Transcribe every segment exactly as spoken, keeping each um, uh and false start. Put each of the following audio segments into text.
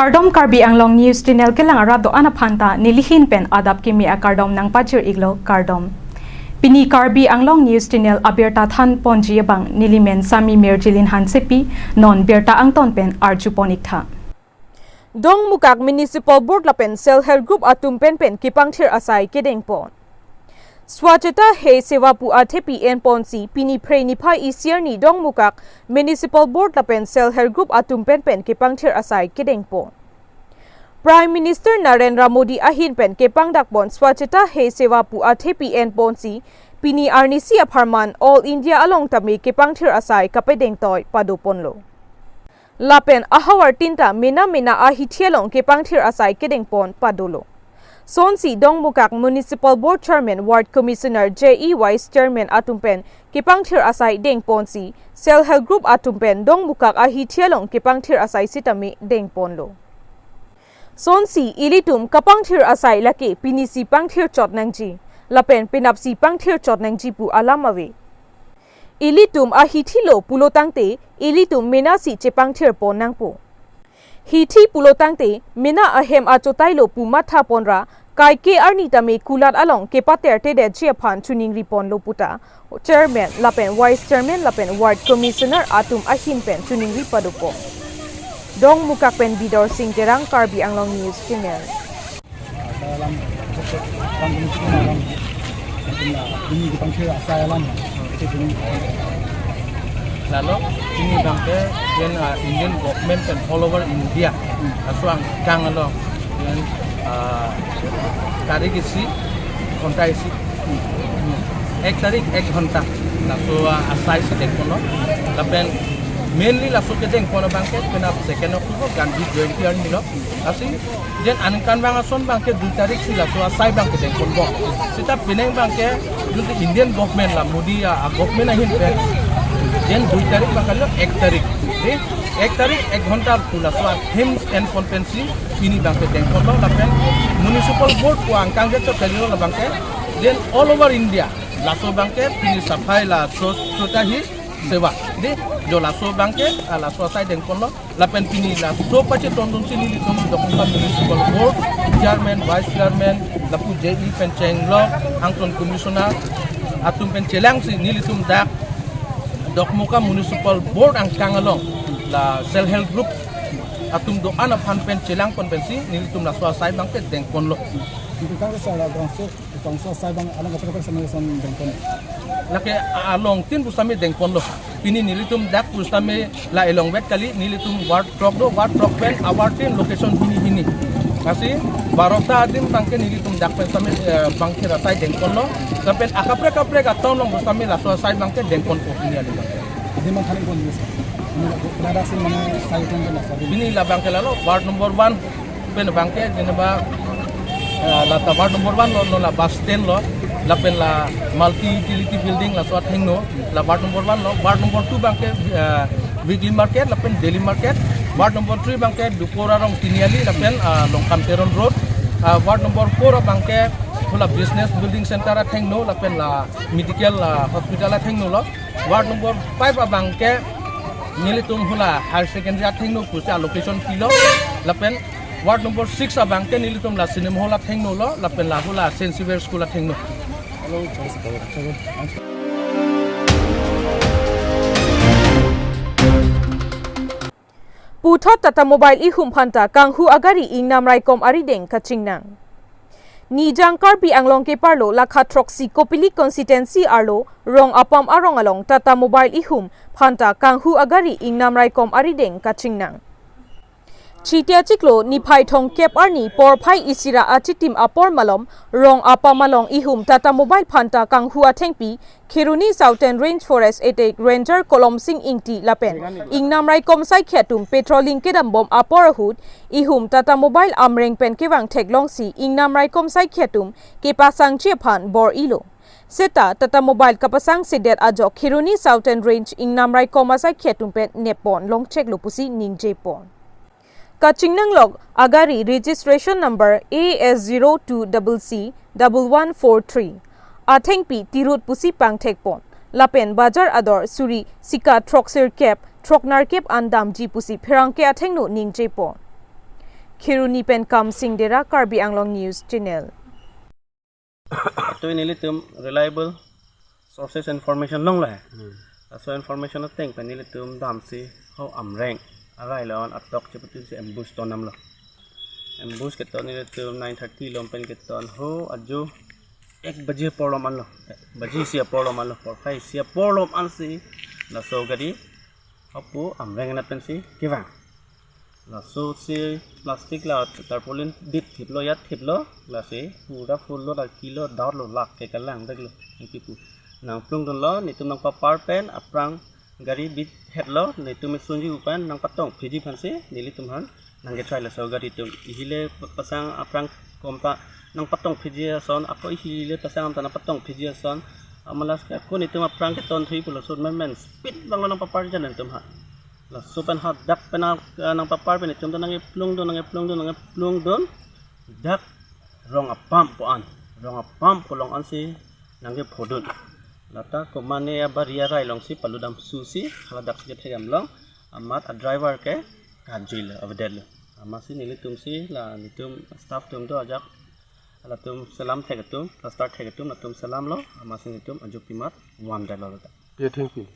Kardom, Karbi Anglong News Channel kelang arat do-an aphan ta nelihin pen adap kimi akardom nangpajir iklo, kardom. Pini Karbi Anglong News Channel abirta than ponji abang nelimen Sami Mirjilin Hansepi, non birta angton pen arju pon iktha. Dongmukak Municipal Board lapen Self Help Group atum pen pen kepangthir asai kedeng pon. Swachhata Hi Seva pu athepi en ponsi pini Phre niphai isi arni Dongmukak Municipal Board lapen Self Help Group atum pen pen kepangthir asai kedeng pon. Prime Minister Narendra Modi ahin pen kepangdak pon Swachhata Hi Seva pu athepi en ponsi pini arnisi apharman All India along tame kepangthir asai kapedeng toi pado ponlo. Lapen ahavar tin ta mena mena ahithi along kepangthir asai kedeng pon padolo. Sonsi Dongmukak Municipal Board Chairman, Ward Commissioner, J E, Vice Chairman atum pen kepangthir asai deng ponsi Self Help Group atum pen Dongmukak ahithi along kepangthir asai sitame deng ponlo. Sonsi ilitum kapangthir asai lake pinisi pangthir chot nangji, lapen penapsi pangthir chot nangji pu alam ave. Ilitum ahithi lo pulo tangte, ilitum menasi chepangthir pon nangpo. Hithi pulo tangte, mena ahem achotai lo pu matha ponra, kaike arni tame kulat along kepater tedetji aphan choningri ponlo puta Chairman lapen Vice Chairman lapen Ward Commissioner atum ahin pen choningri pado pon. Dongmukak pen Bidor Sing Terang, Karbi Anglong News Channel. Alam, alam, alam, alam, ini kepangthir asai alam. Lalu, ini abangke, then, uh, Indian government pen all over India, laso angkang along, then, uh, tarik isi, ghonta isi, ek tarik, ek ghonta, laso, uh, asai si deng ponlo, lapen mainly laso kedeng pon abangke, penap second October, Gandhi Jayanti arni lo, lasi, then aningkanvang ason abangke dui tarik si laso asai abangke deng ponbom. Seta penang abangke, jodi Indian government la Modi a, a government ahin pen, then dui tarik abangke lo ek tarik. Dei, ek tarik ek ghonta pu laso a theme en pon pensi, pini abangke deng ponlo lapen Municipal Board pu angkang det chot kalilo labangke, then all over India, laso abangke pini Safai la Sw-, Swachhata Hi Seva. Dei, jo laso abangke, a, laso asai deng ponlo. Lapen pini laso pachetongdun si nelitum Dokmoka Municipal Board Chairman, Vice Chairman, lapu J E pen chenglok, angton Commissioner atum pen chelangsi nelitum dak Dokmoka Municipal Board angkang along la Self Help Group atum do-an aphan pen chelang pon pensi nelitum laso asai abangke deng ponlo. Itu kan sa la bangso, bangso asai abang alang kaprek kaprek sami sami deng pon. Lake along tin pusitame deng ponlo. Pini nelitum dak pusitame la elong vet kali, nelitum ward throk do, ward throk pen abar tin location hini hini. Lasi barota adim abangke nelitum dak pen sitame, eh, pangthir asai deng ponlo. Lapen akaprek kaprek a-town along pusitame laso asai abangke deng ponpo pini adim abangke. Adim abang thaning pon ni sa. Ini la, ladak si mane sai pon na sa. Pini labangke lalo ward number one pen abangke, jeneba, eh, la ta ward number one lo, lo la bus stand lo, lapen la multi utility building laso athengno, la ward number one lo, ward number two abangke, eh, weekly market, lapen daily market, ward number three abangke Dukur Arong Tiniali, lapen, ah, Longkam Teron Road, ah, ward number four abangke, hala business building center athengno, lapen la medical, ah, hospital athengno lo, ward number five abangke, nelitum hala higher secondary athengno pusi a-location pilo, lapen ward number six abangke nelitum la cinema hall athengno lo, lapen la hala Saint Xavier School athengno. Puthot Tata Mobile ihum aphanta kanghu agari ingnam raikom arideng kachingnang. Nijang Karbi Anglong keparlo lakha throksi Kopili constituency arlo Rong Apam arong along Tata Mobile ihum aphanta kanghu agari ingnam raikom arideng kachingnang. Chiti achiklo niphai thomkep arni porphai isi ra achitim apor malom Rong Apam along ihum Tata Mobile aphanta kanghu athengpi Kheroni Southern Range Forest Attack Ranger Kolom Sing Ingti lapen ingnam raikom saikhi atum patrolling kedambom apor ahut ihum Tata Mobile amreng pen kevang theklongsi ingnam raikom saikhi atum kepasangji aphan bor-ilo. Seta Tata Mobile kapasangsedet ajok Kheroni Southern Range ingnam raikom asaikhi atum pen neppon longcheklo pusi ningjepon. Kachingnanglok agari registration number A S zero two double C double one four three athengpi tirut pusi pangthekpon. Lapen bajar ador suri sika throksirkep throknarkep an damji pusi pherangke athengno ningjepon. Kheroni pen Kamsing Dera, Karbi Anglong News Channel. Atui nelitum reliable sources information longlo he. Hmm. Laso information ateng pen nelitum damsi ho Amreng arai along atok cheputun si ambush ton damlo. Ambush keton nelitum nine thirty along pen keton ho ajo ek baji apor along anlo. Ek baji isi apor along anlo. Porphai isi apor along ansi laso gari hapu Amreng anat pensi kevang. Laso si plastic la tarpaulin bit thiplo, yat thiplo, lasi pura full lo, la kilo daut lo, lak ke kalang dek lo, nangkipu. Nangplung dunlo, netum nangpapar pen aphrang gari bit hetlo, netum esunji upan nangpatong phiji aphansi nelitum aphan nangketrai laso gari atum. Ihile pasang aphrang komta nangpatong phiji ason, ako ihile pasang ta nangpatong phiji ason. Amalas ke ako netum aphrang keton thui pulo, so men men speed abang lo nangpapar jan netum ha. Laso pen hadak pen a, a, nangpapar pen netum ta nangkeplung do, nangkeplung do, nangkeplung do. Dak rong apam pu an, rong apam pu along ansi nangkephodun. Lata komane abari arai alongsi paludam susi, haladak si kethek damlong, amat a driver ke kajuilo, avedetlo. Amatsi nelitum si, la netum staff atum do ajak, latum selam thek atum, plaster thek atum, latum selamlo, amatsi netum ajo pimat vandetlo lata. Ye thengpi.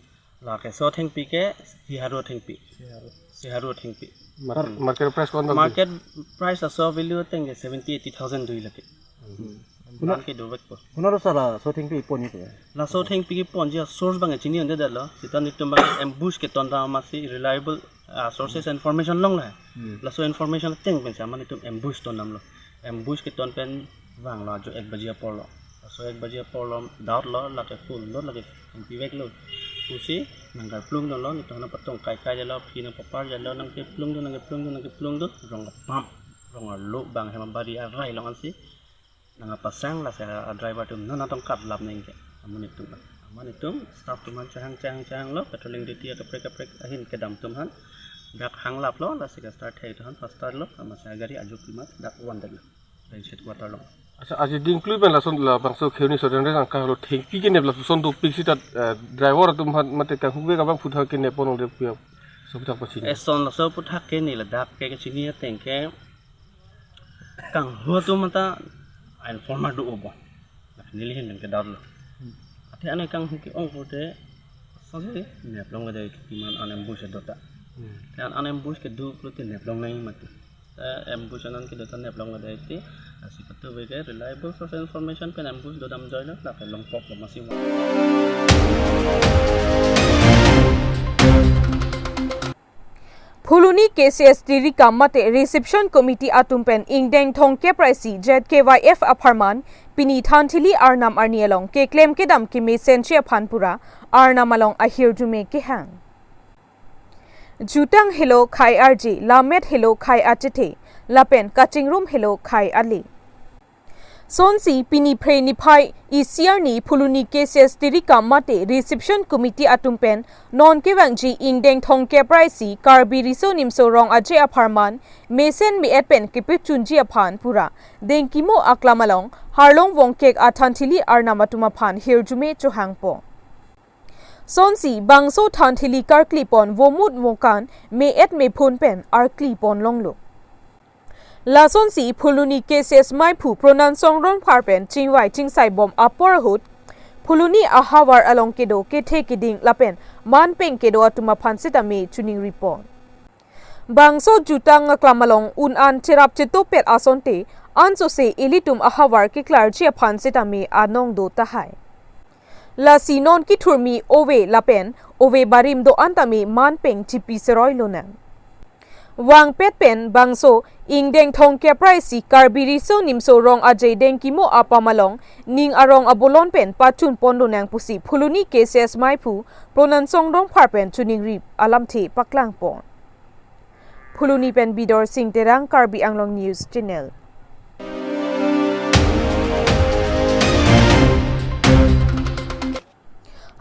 Lake so thengpi ke, Siharo thengpi. Siharo. Siharo thengpi. Mar-, Hmm. Market price ko-an bang? Market price laso value ateng ke seventy eighty thousand dui lake. Hmm. Kuno, kuno ke dovek po. Kuno ro sala so thengpi pon ni ko? Laso thengpi keponji a source abang chini ande dalo. Seta netum abang ambush keton ta amatsi reliable, ah, sources information longlo he. Hmm. Laso information ateng pensi amat netum ambush ton damlo. Ambush keton pen vanglo ajo ek baji apor lo. Laso ek baji apor lo daut lo, lake full lo, lake thengpi vek lo. Pusi nangkarplung dunlo, netum nangpatong kaikai jalo, aphi nangpapar jalo, nangkeplung do, nangkeplung do, nangkeplung do, rong apam, rong arlo abang hem abari arai along ansi nangkapasang, lasi a driver atum non atong katlap neng ke. Amat netum, amat netum staff atum aphan chehang chehang chehanglo, patrolling duty akaprek kaprek ahin kedam atum aphan dak hanglaplo, lasi ke start thek atum aphan fast start lo, amatsi gari ajo pimat dak vandetlo. Range headquarter along. Accha, aji dingklui pen lason labangso Kheroni Southern Range angkang lo thengpi kenep lapuson dopik seta, eh, driver atum aphan mate kanghu ke abang aphuthak kenep pon ong de puya, so aphuthak pachini. Eson laso aphuthak ke ne ladak ke kachini ateng ke kanghu atum anta informer do obo. Neli ahin pen kedautlo. Athe anai kanghu ke-ong pute sasi neplong kedai kiman an ambush do ta. Hmm. Athe an ambush kedo pute neplong nai mati. Eh, ambush an kedo ta neplong kedai ti, lasi patu veke reliable source information pen ambush dodam joilo, lake longpoklo amatsi. Phuloni K C S Tirikam mate Reception Committee atum pen ingdeng thomkep ra isi Z K Y F apharman pini Thanthili Arnam arni along keklem kedam kemesenji aphan pura Arnam along ahirjume kehang. Jutang helo khei arje, lammet helo khei achethe, lapen kachingrum helo khei ale. Sonsi pini Phre niphai isi arni Phuloni K C S Tirikam mate Reception Committee atum pen non kevangji ingdeng thomkep ra isi Karbi Riso Nimso Rong Aje apharman mesen me-et pen kepechunji aphan pura Dengkimo aklam along Harlong Vongkek a Thanthili Arnam atum aphan hirjume chohangpo. Sonsi bangso Thanthili karkli pon vomut vokan me-et mephun pen arkli pon longlo. Lasonsi Phuloni K C S maiphu Pronansong Rongphar pen chingvai chingsai bom apor ahut Phuloni ahavar along kedo kethe keding lapen manpeng kedo atum aphan sitame choningri pon. Bangso jutang aklam along un-an cherap chetopet asonte ansose ilitum ahavar keklarji aphan sitame anong do tahai. Lasi non kethurmi ove lapen ove barim do-an tame manpeng chipi seroi lonang. Vangpet pen bangso ingdeng thomkep ra isi Karbi Riso Nimso Rong Aje Dengkimo apam along ning arong abolon pen pachun pon lonang pusi Phuloni K C S maiphu Pronansong Rongphar pen choningri alamthe paklang pon. Phuloni pen Bidor Sing Terang, Karbi Anglong News Channel.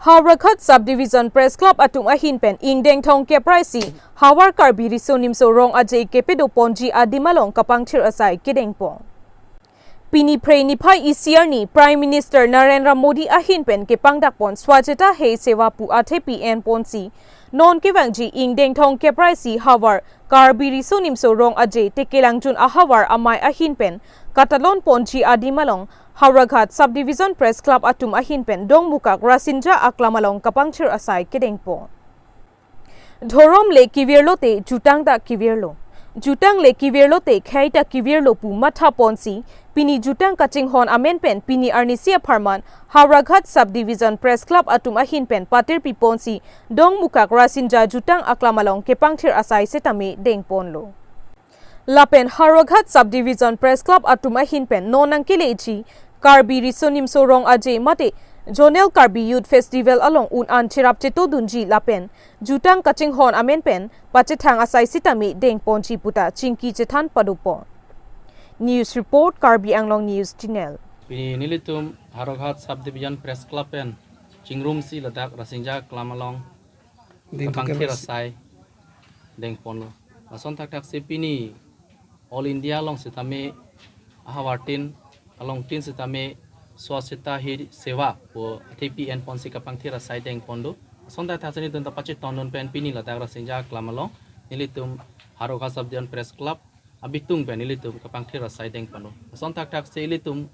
Howraghat Subdivision Press Club atum ahin pen ingdeng thomkep ra isi Havar Karbi Riso Nimso Rong Aje kepedo ponji adim along kapangthir asai kedeng pon. Pini Phre niphai isi arni Prime Minister Narendra Modi ahin pen kepangdakpon Swachhata Hi Seva pu athepi enponsi non kevangji ingdeng thomkep ra isi havar Karbi Riso Nimso Rong Aje Tekelangjun ahavar amei ahin pen katalon ponji adim along Howraghat Subdivision Press Club atum ahin pen Dongmukak Rasinja aklam along kapangthir asai kedengpon. Dhorom le kevirlo te jutang ta kevirlo. Jutang le kevirlo te khei ta kevirlo pu mathaponsi pini jutang kachinghon amen pen pini arnisi apharman Howraghat Subdivision Press Club atum ahin pen patir piponsi Dongmukak Rasinja jutang aklam along kepangthir asai setame dengponlo. Lapen Howraghat Subdivision Press Club atum ahin pen non nangkeleji Karbi Riso Nimso Rong Aje mate Zonal Karbi Youth Festival along un-an cherap chetodunji lapen jutang kachinghon amen pen pachethang asai setame dengponji puta chingki chethan padopon. News report, Karbi Anglong News Channel. Pini nelitum Howraghat Subdivision Press Club pen chingrumsi ladak Rasinja aklam along Ding kapangthir tuker asai dengponlo. Lason thakthak si pini All India along setame ahavartin alongtin setame Swachhata Hi Seva pu athepi enponsi kapangthir asai dengponlo. Lason thakthak si nelitum ta pachetongdun pen pini ladak Rasinja aklam along nelitum Howraghat Subdivision Press Club abitung pen nelitum kapangthir asai dengponlo. Lason thakthak si ilitum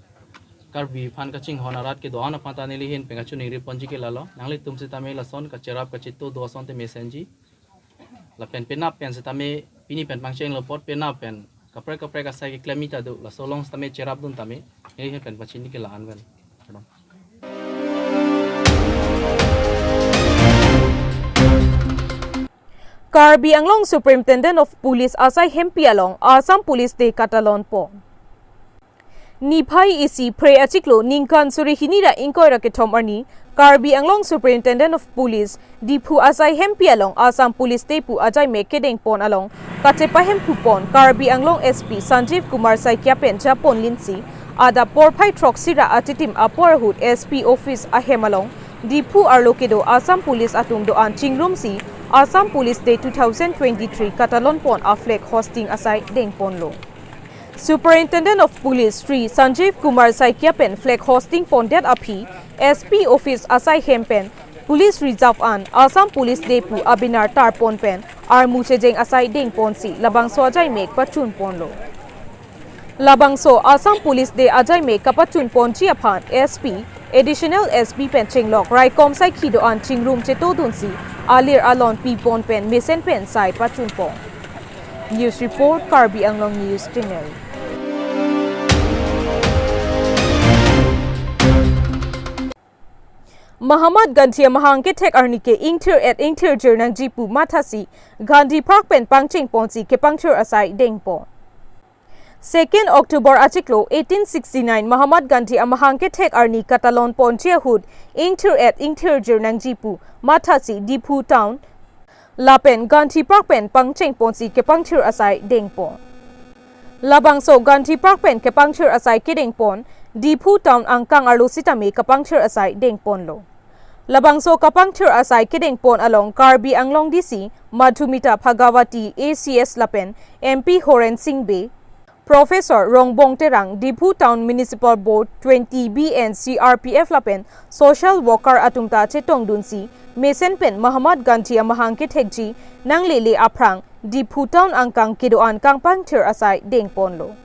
Karbi aphan kachinghon arat kedo-an aphan ta neli ahin pen kachiningri ponji ke lalo. Nanglitum setame lason kacherap kacheto do asonte mesenji. Lapen penap pen setame pini pen pangchenglo apot penap pen kaprek kaprek asai keklem ta do. Laso along setame cherapdun tame. Neli ahin pen pachini ke la-an pen. Karbi Anglong Superintendent of Police asai hempi along Assam Police Day katalonpon. Niphai isi Phre achiklo ningkan suri hini ra ingkoi ra kethom arni Karbi Anglong Superintendent of Police Diphu asai hempi along Assam Police Day pu ajaimek kedengpon along kachepahemphupon Karbi Anglong S P Sanjeev Kumar Saikia pen japonlinsi adap porphai throksi ra atitim apor ahut S P office ahem along Diphu arlo kedo Assam Police atum do-an chingrumsi Assam Police Day two thousand twenty-three katalonpon a flag hoisting asai dengponlo. Superintendent of Police Shri Sanjeev Kumar Saikia pen flag hoisting pondet aphi S P office asai hem pen Police Reserve an Assam Police Day pu abinar tarpon pen armu chejeng asai dengponsi labangso ajaimek pachunponlo. Labangso Assam Police Day ajaimek kapachunponji aphan S P, Additional S P pen chenglok raikom saikhi do-an chingrum chetodunsi alir alon pipon pen mesen pen sai pachunpon. News report, Karbi Anglong News Channel. Mahatma Gandhi amahang kethek arni ke ingthir-et ingthirjir nangji pu mathasi Gandhi Park pen pangchengponsi kepangthir asai dengpon. Second October achiklo eighteen sixty-nine Mahatma Gandhi amahang kethek arni katalonponji ahut ingthir-et ingthirjir nangji pu mathasi Diphu Town lapen Gandhi Park pen pangchengponsi kepangthir asai dengpon. Labangso Gandhi Park pen kepangthir asai kedengpon Diphu Town angkang arlo sitame kapangthir asai dengponlo. Labangso kapangthir asai kedengpon along Karbi Anglong D C Madhumita Bhagawati A C S lapen M P Horen Sing Bey, Professor Rongbong Terang, Diphu Town Municipal Board twenty B and C R P F lapen social worker atum ta chetongdunsi mesen pen Mahatma Gandhi amahang kethekji nanglele aphrang Diphu Town angkang kedo-an kangpangthir asai dengponlo.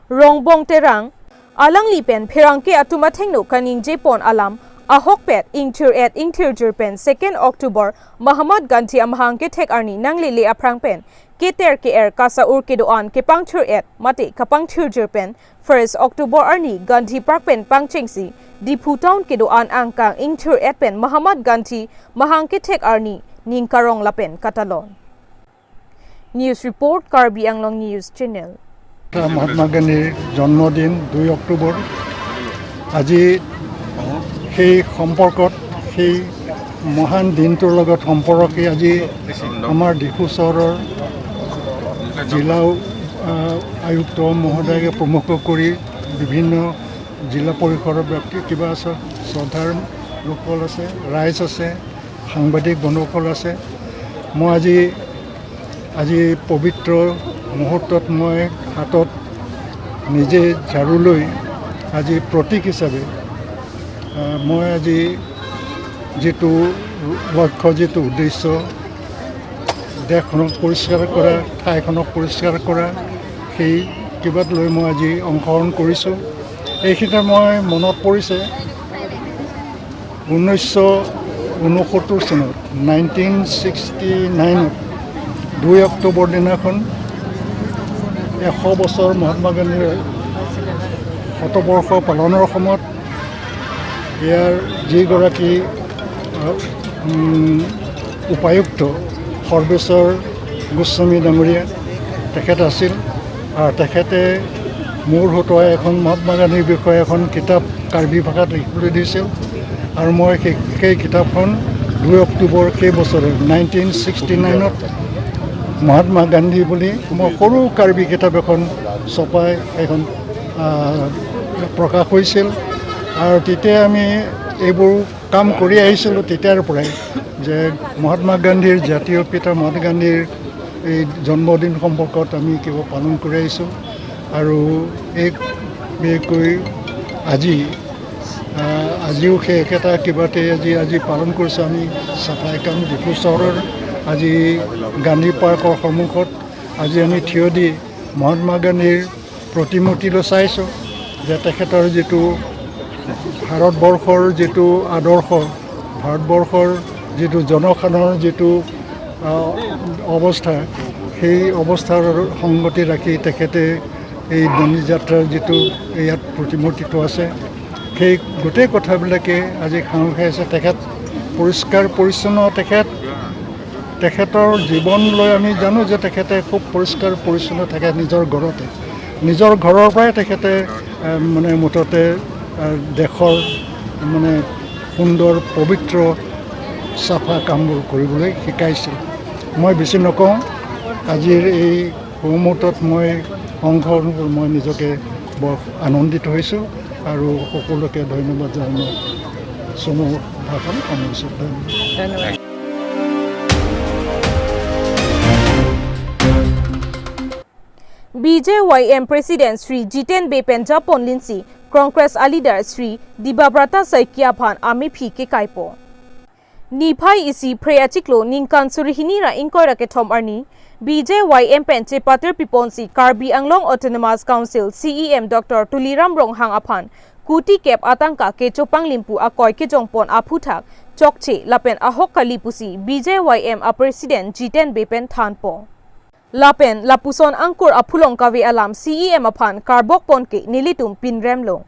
Rongbong Terang, alangli pen pherangke atum athengno kaningjepon alam ahokpet ingthir-et ingthirjir pen Second October Mahatma Gandhi amahang kethek arni nanglele aphrang pen keter ke-er kasa-ur kedo-an kepangthir-et mate kapangthirjir pen First October arni Gandhi Park pen pangchengsi Diphu Town kedo-an angkang ingthir-et pen Mahatma Gandhi mahang kethek arni ning karong lapen katalon. News report, Karbi Anglong News Channel. Mahatma গান্ধীৰ জন্মদিন দুই অক্টোবৰ। আজি সেই সম্পৰ্কত, সেই মহান দিনটোৰ লগত সম্পৰ্কে আজি আমাৰ ডিফু চহৰৰ জিলা, আহ, আয়ুক্ত মহোদয়কে প্ৰমুখ কৰি বিভিন্ন জিলা পৰিষদৰ ব্যক্তি, কিবা আছে, শ্ৰদ্ধাৰ লোকসকল আছে, ৰাইজ আছে, সাংবাদিক বন্ধুসকল আছে। মই আজি, আজি পবিত্ৰ মুহূৰ্তত মই হাতত নিজে ঝাৰু লৈ আজি প্ৰতীক হিচাপে, আহ, মই আজি যিটো লক্ষ্য, যিটো উদ্দেশ্য, দেশখনক পৰিষ্কাৰ কৰা, ঠাইখনক পৰিষ্কাৰ কৰা, সেই কিবাত লৈ মই আজি অংশগ্ৰহণ কৰিছোঁ। এইখিনিতে মই মনত পৰিছে, ঊনৈছশ ঊনসত্তৰ চনত, নাইনটিন ছিক্সটি নাইনত, দুই অক্টোবৰ দিনাখন এশ বছৰ মহাত্মা গান্ধীৰ শতবৰ্ষ পালনৰ সময়ত ইয়াৰ যিগৰাকী, আহ, উম, উপায়ুক্ত সৰ্বেশ্বৰ গোস্বামী ডাঙৰীয়া তেখেত আছিল। আৰু তেখেতে মোৰ হতুৱাই এখন মহাত্মা গান্ধীৰ বিষয়ে এখন কিতাপ কাৰ্বি ভাষাত লিখিবলৈ দিছিল। আৰু মই সেই, সেই কিতাপখন দুই অক্টোবৰ সেই বছৰৰ নাইনটিন ছিক্সটি নাইনত মহাত্মা গান্ধী বুলি মই সৰু কাৰ্বি কিতাপ এখন চপাই এখন, আহ, প্ৰকাশ হৈছিল। আৰু তেতিয়া আমি এইবোৰ কাম কৰি আহিছিলোঁ তেতিয়াৰ পৰাই, যে মহাত্মা গান্ধীৰ, জাতীয় পিতা মহাত্মা গান্ধীৰ এই জন্মদিন সম্পৰ্কত আমি কিবা পালন কৰি আহিছোঁ। আৰু এক বিশেষকৈ আজি, আহ, আজিও সেই একেটা কিবাতে আজি, আজি পালন কৰিছোঁ আমি। চাফাই কাম ডিফু চহৰৰ আজি গান্ধী পাৰ্কৰ সন্মুখত আজি আমি থিয় দি মহাত্মা গান্ধীৰ প্ৰতিমূৰ্তিলৈ চাইছোঁ যে তেখেতৰ যিটো ভাৰতবৰ্ষৰ যিটো আদৰ্শ, ভাৰতবৰ্ষৰ যিটো জনসাধাৰণৰ যিটো, আহ, অৱস্থা, সেই অৱস্থাৰ সংগতি ৰাখি তেখেতে এই দাণ্ডী যাত্ৰাৰ যিটো ইয়াত প্ৰতিমূৰ্তিটো আছে, সেই গোটেই কথাবিলাকে আজি খাং খাই আছে। তেখেত পৰিষ্কাৰ পৰিচ্ছন্ন, তেখেত, তেখেতৰ জীৱন লৈ আমি জানো যে তেখেতে খুব পৰিষ্কাৰ পৰিচ্ছন্ন থাকে নিজৰ ঘৰতে। নিজৰ ঘৰৰ পৰাই তেখেতে, এ, মানে মুঠতে, এ, দেশৰ মানে সুন্দৰ পবিত্ৰ চাফা কামবোৰ কৰিবলৈ শিকাইছিল। মই বেছি নকওঁ, আজিৰ এই মুহূৰ্তত মই অংশগ্ৰহণ কৰি মই নিজকে বৰ আনন্দিত হৈছোঁ আৰু সকলোকে ধন্যবাদ জনাই মই চমু ভাষণ সামৰিছোঁ। ধন্যবাদ। ধন্যবাদ। B J Y M President Shri Jiten Bey pen japon linsi Congress a leader Shri Debabrata Saikia aphan amephi kekaipo. Niphai isi Phre achiklo ningkan suri hini ra ingkoi ra kethom arni B J Y M pen chepatir piponsi Karbi Anglong Autonomous Council C E M Doctor Tuliram Ronghang aphan kuti kep atangka kechopanglim pu akoi kejongpon aphuthak chokche lapen ahok kali pusi B J Y M a President Jiten Bey pen thanpo. Lapen lapuson angkur aphulong kave alam C E M aphan karbokpon ke nelitum pinremlo.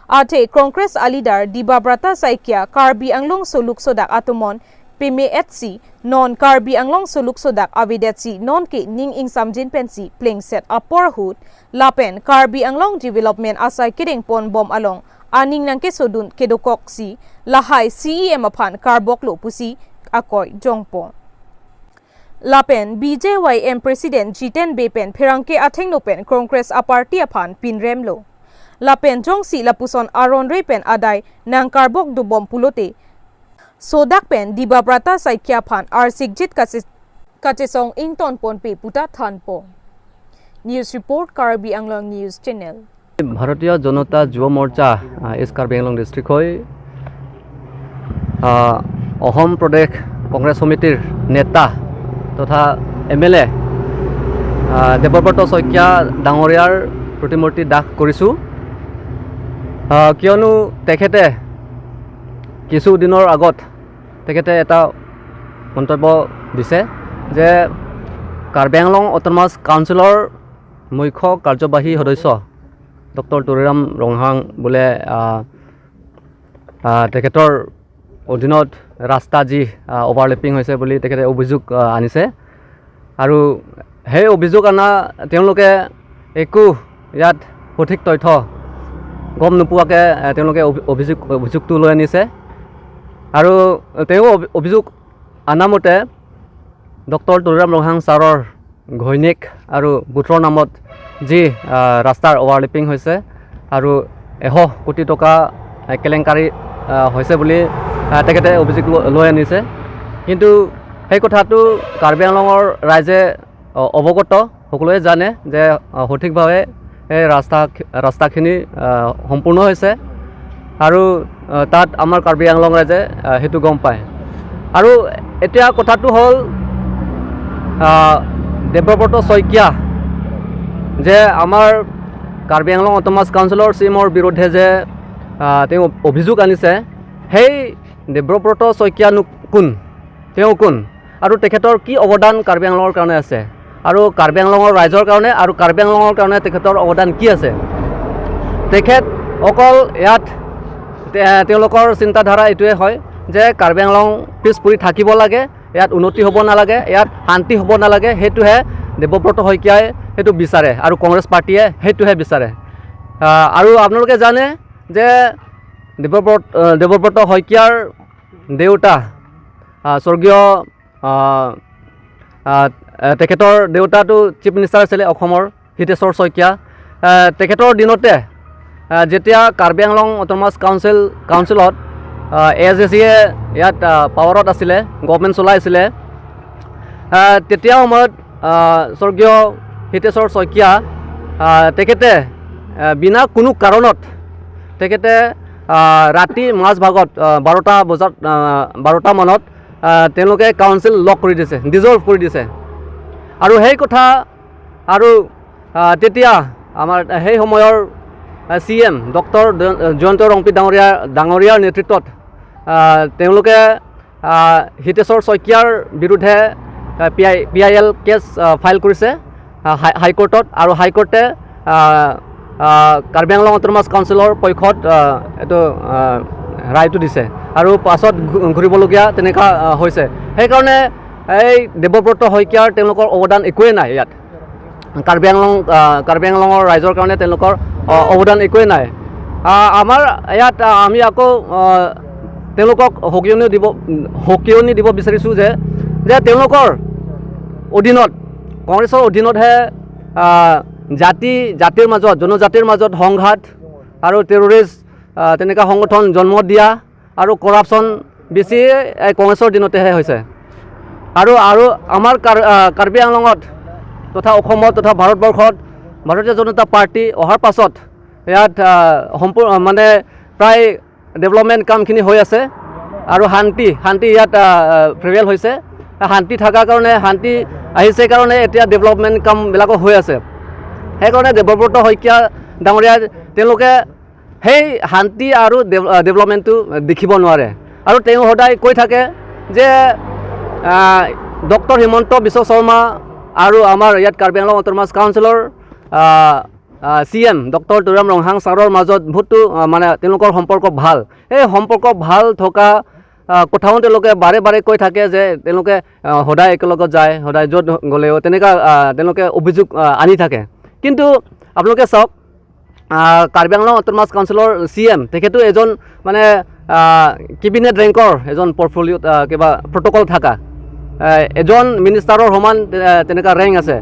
Athe Congress a leader Debabrata Saikia Karbi Anglong soluk sodak atomon peme-etsi non Karbi Anglong soluk sodak avedetsi non ke ning ingsamjin pensi plengset apor ahut lapen Karbi Anglong development asai kedengponbom along aning nangkesodun kedokoksi lahai C E M aphan karboklo pusi akoi jongpo. Lapen B J Y M President Jiten Bey pen pherangke athengno pen Congress a party aphan pinremlo. Lapen jongsi lapuson aron re pen adai nangkarbok dobom pulote sodak pen Debabrata Saikia aphan arsikjit kase-, kachesong ingtonponpe puta thanpo. News report, Karbi Anglong News Channel. ভাৰতীয় জনতা যুৱ মৰ্চা, আহ, ইষ্ট কাৰ্বি আংলং ডিষ্ট্ৰিক্ট হৈ, আহ, অসম প্ৰদেশ কংগ্ৰেছ সমিতিৰ নেতা তথা M L এ, আহ, দেৱব্ৰত শইকীয়া ডাঙৰীয়াৰ প্ৰতিমূৰ্তি দাহ কৰিছোঁ। আহ, কিয়নো তেখেতে কিছু দিনৰ আগত তেখেতে এটা মন্তব্য দিছে যে কাৰ্বি আংলং অট'নমাছ কাউন্সিলৰ মুখ্য কাৰ্যবাহী সদস্য ডক্টৰ তুলিৰাম ৰংহাং বোলে, আহ, আহ, তেখেতৰ অধীনত ৰাস্তা যি, আহ, অভাৰলেপিং হৈছে বুলি তেখেতে অভিযোগ, আহ, আনিছে। আৰু সেই অভিযোগ অনা তেওঁলোকে একো ইয়াত সঠিক তথ্য গম নোপোৱাকে, আহ, তেওঁলোকে অভি-, অভিযোগ, অভিযোগটো লৈ আনিছে। আৰু তেওঁ অভি-, অভিযোগ অনা মতে ডক্টৰ তুলিৰাম ৰংহাং ছাৰৰ ঘৈণীয়েক আৰু পুত্ৰৰ নামত যি, আহ, ৰাস্তাৰ অভাৰলেপিং হৈছে আৰু এশ কোটি টকা, আহ, কেলেংকাৰী, আহ, হৈছে বুলি, আহ, তেখেতে অভিযোগ ল-, লৈ আনিছে। কিন্তু সেই কথাটো কাৰ্বি আংলঙৰ ৰাইজে, আহ, অৱগত, সকলোৱে জানে যে, আহ, সঠিকভাৱে এই ৰাস্তা ৰাস্তাখিনি আহ, সম্পূৰ্ণ হৈছে আৰু আহ, তাত আমাৰ কাৰ্বি আংলং ৰাইজে আহ, সেইটো গম পায়। আৰু এতিয়া কথাটো হ'ল আহ, দেৱব্ৰত শইকীয়া যে আমাৰ কাৰ্বি আংলং অট'নমাছ কাউন্সিলৰ চি এমৰ বিৰুদ্ধে যে আহ, তেওঁ অভিযোগ আনিছে, সেই দেৱব্ৰত শইকীয়ানো কোন, তেওঁ কোন আৰু তেখেতৰ কি অৱদান কাৰ্বি আংলঙৰ কাৰণে আছে আৰু কাৰ্বি আংলঙৰ ৰাইজৰ কাৰণে আৰু কাৰ্বি আংলঙৰ কাৰণে তেখেতৰ অৱদান কি আছে? তেখেত অকল ইয়াত তে- তেওঁলোকৰ চিন্তাধাৰা এইটোৱে হয় যে কাৰ্বি আংলং পিছ পৰি থাকিব লাগে, ইয়াত উন্নতি হ'ব নালাগে, ইয়াত শান্তি হ'ব নালাগে, সেইটোহে দেৱব্ৰত শইকীয়াই সেইটো বিচাৰে আৰু কংগ্ৰেছ পাৰ্টীয়ে সেইটোহে বিচাৰে। আহ, আৰু আপোনালোকে জানে যে দেৱব্ৰত আহ, দেৱব্ৰত শইকীয়াৰ দেউতা আহ, স্বৰ্গীয় আহ, আহ, আহ, তেখেতৰ দেউতাটো চিফ মিনিষ্টাৰ আছিলে অসমৰ, হিতেশ্বৰ শইকীয়া। আহ, তেখেতৰ দিনতে আহ, যেতিয়া কাৰ্বি আংলং অট'নমাছ কাউন্সিল কাউন্সিলত এ এছ ডি চিয়ে ইয়াত আহ, পাৱাৰত আছিলে, গভৰ্ণমেণ্ট চলাই আছিলে, আহ, তেতিয়া সময়ত আহ, স্বৰ্গীয় হিতেশ্বৰ শইকীয়া আহ, তেখেতে আহ, বিনা কোনো কাৰণত তেখেতে আহ, ৰাতি মাজভাগত আহ, বাৰটা বজাত আহ, বাৰটা মানত আহ, তেওঁলোকে কাউন্সিল লগ কৰি দিছে, ডিজলভ কৰি দিছে। আৰু সেই কথা আৰু আহ, তেতিয়া আমাৰ সেই সময়ৰ C M doctor Jayanta Rongpi ডাঙৰীয়া ডাঙৰীয়াৰ নেতৃত্বত আহ, তেওঁলোকে আহ, হিতেশ্বৰ শইকীয়াৰ বিৰুদ্ধে P I P I L case file কৰিছে আহ, হাই হাইকোৰ্টত। আৰু হাইকোৰ্টে আহ, আহ, কাৰ্বি আংলং অট'নমাছ কাউন্সিলৰ পক্ষত আহ, এইটো আহ, ৰায়টো দিছে আৰু পাছত ঘূ- ঘূৰিবলগীয়া তেনেকুৱা আহ, হৈছে। সেইকাৰণে এই দেৱব্ৰত শইকীয়াৰ তেওঁলোকৰ অৱদান একোৱেই নাই ইয়াত। কাৰ্বি আংলং আহ, কাৰ্বি আংলঙৰ ৰাইজৰ কাৰণে তেওঁলোকৰ আহ, অৱদান একোৱেই নাই। আহ, আমাৰ ইয়াত আহ, আমি আকৌ আহ, তেওঁলোকক সকিয়নি দিব সকিয়নি দিব বিচাৰিছোঁ যে যে তেওঁলোকৰ অধীনত, কংগ্ৰেছৰ অধীনতহে আহ, জাতি জাতিৰ মাজত, জনজাতিৰ মাজত সংঘাত আৰু টেৰৰিষ্ট আহ, তেনেকুৱা সংগঠন জন্ম দিয়া আৰু কৰাপশ্যন বেছি এই কংগ্ৰেছৰ দিনতেহে হৈছে। আৰু আৰু আমাৰ কাৰ আহ, কাৰ্বি আংলঙত তথা অসমত তথা ভাৰতবৰ্ষত ভাৰতীয় জনতা পাৰ্টি অহাৰ পাছত ইয়াত আহ, সম্পূৰ্ণ মানে প্ৰায় ডেভেলপমেণ্ট কামখিনি হৈ আছে আৰু শান্তি শান্তি ইয়াত প্ৰিভেইল হৈছে। শান্তি থকাৰ কাৰণে, শান্তি আহিছে কাৰণে এতিয়া ডেভেলপমেণ্ট কামবিলাকো হৈ আছে। সেইকাৰণে দেৱব্ৰত শইকীয়া ডাঙৰীয়া তেওঁলোকে সেই শান্তি আৰু ডেভ- আহ, ডেভেলপমেণ্টটো দেখিব নোৱাৰে। আৰু তেওঁ সদায় কৈ থাকে যে আহ, ডক্টৰ হিমন্ত বিশ্ব শৰ্মা আৰু আমাৰ ইয়াত কাৰ্বি আংলং অট'নমাছ কাউন্সিলৰ আহ, আহ, চি এম ডক্টৰ তুলিৰাম ৰংহাং ছাৰৰ মাজত বহুতো আহ, মানে তেওঁলোকৰ সম্পৰ্ক ভাল। সেই সম্পৰ্ক ভাল থকা আহ, কথাও তেওঁলোকে বাৰে বাৰে কৈ থাকে যে তেওঁলোকে আহ, সদায় একেলগত যায়, সদায় য'ত গ'লেও তেনেকুৱা আহ, তেওঁলোকে অভিযোগ আহ, আনি থাকে। কিন্তু আপোনালোকে চাওক, আহ, কাৰ্বি আংলং অট'নমাছ কাউন্সিলৰ চি এম তেখেতো এজন মানে আহ, কেবিনেট ৰেংকৰ এজন পৰ্টফলিঅ'ত আহ, কিবা প্ৰট'কল থকা আহ, এজন মিনিষ্টাৰৰ সমান আহ, তেনেকুৱা ৰেংক আছে।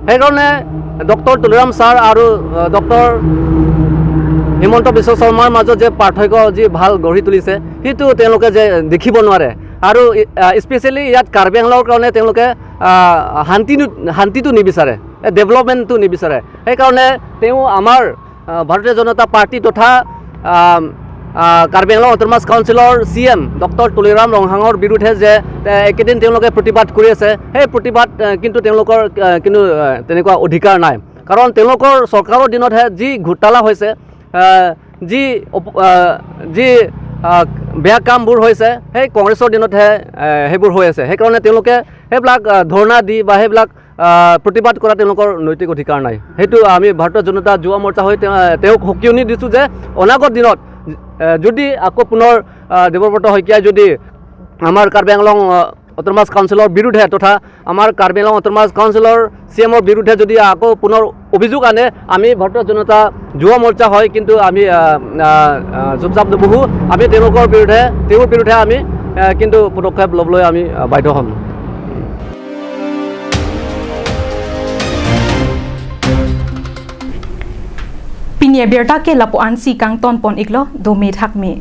সেইকাৰণে ডক্টৰ তুলিৰাম ছাৰ আৰু আহ, ডক্টৰ হিমন্ত বিশ্ব শৰ্মাৰ মাজত যে পাৰ্থক্য যি ভাল গঢ়ি তুলিছে, সেইটো তেওঁলোকে যে দেখিব নোৱাৰে। আৰু স্পেচিয়েলি ইয়াত কাৰ্বি আংলঙৰ কাৰণে তেওঁলোকে আহ, শান্তি শান্তিটো নিবিচাৰে, ডেভেলপমেণ্টটো নিবিচাৰে। সেইকাৰণে তেওঁ আমাৰ আহ, ভাৰতীয় জনতা পাৰ্টি তথা আহ, আহ, কাৰ্বি আংলং অট'নমাছ কাউন্সিলৰ চি এম ডক্টৰ তুলিৰাম ৰংহাঙৰ বিৰুদ্ধে যে এ, একেদিন তেওঁলোকে প্ৰতিবাদ কৰি আছে, সেই প্ৰতিবাদ এ, কিন্তু তেওঁলোকৰ এ, কিন্তু এ, তেনেকুৱা অধিকাৰ নাই। কাৰণ তেওঁলোকৰ চৰকাৰৰ দিনতহে যি ঘোটালা হৈছে, এ, যি অপ- এ, যি এ, বেয়া কামবোৰ হৈছে, সেই কংগ্ৰেছৰ দিনতহে এ, সেইবোৰ হৈ আছে। সেইকাৰণে তেওঁলোকে সেইবিলাক এ, ধৰ্ণা দি বা সেইবিলাক আহ, প্ৰতিবাদ কৰা তেওঁলোকৰ নৈতিক অধিকাৰ নাই। সেইটো আমি ভাৰতীয় জনতা যুৱ মৰ্চা হৈ তেওঁ- তেওঁক সকিয়নি দিছোঁ যে অনাগত দিনত এ, যদি আকৌ পুনৰ আহ, দেৱব্ৰত শইকীয়াই যদি আমাৰ কাৰ্বি আংলং আহ, অট'নমাছ কাউন্সিলৰ বিৰুদ্ধে তথা আমাৰ কাৰ্বি আংলং অট'নমাছ কাউন্সিলৰ চি এমৰ বিৰুদ্ধে যদি আকৌ পুনৰ অভিযোগ আনে, আমি ভাৰতীয় জনতা যুৱ মৰ্চা হৈ কিন্তু আমি আহ, আহ, আহ, চুপচাপ নুবহো। আমি তেওঁলোকৰ বিৰুদ্ধে, তেওঁৰ বিৰুদ্ধে আমি আহ, কিন্তু পদক্ষেপ ল'বলৈ আমি আহ, বাধ্য হ'ম। Pini abirta ke lapu-ansi kangton pon iklo, dome thakme.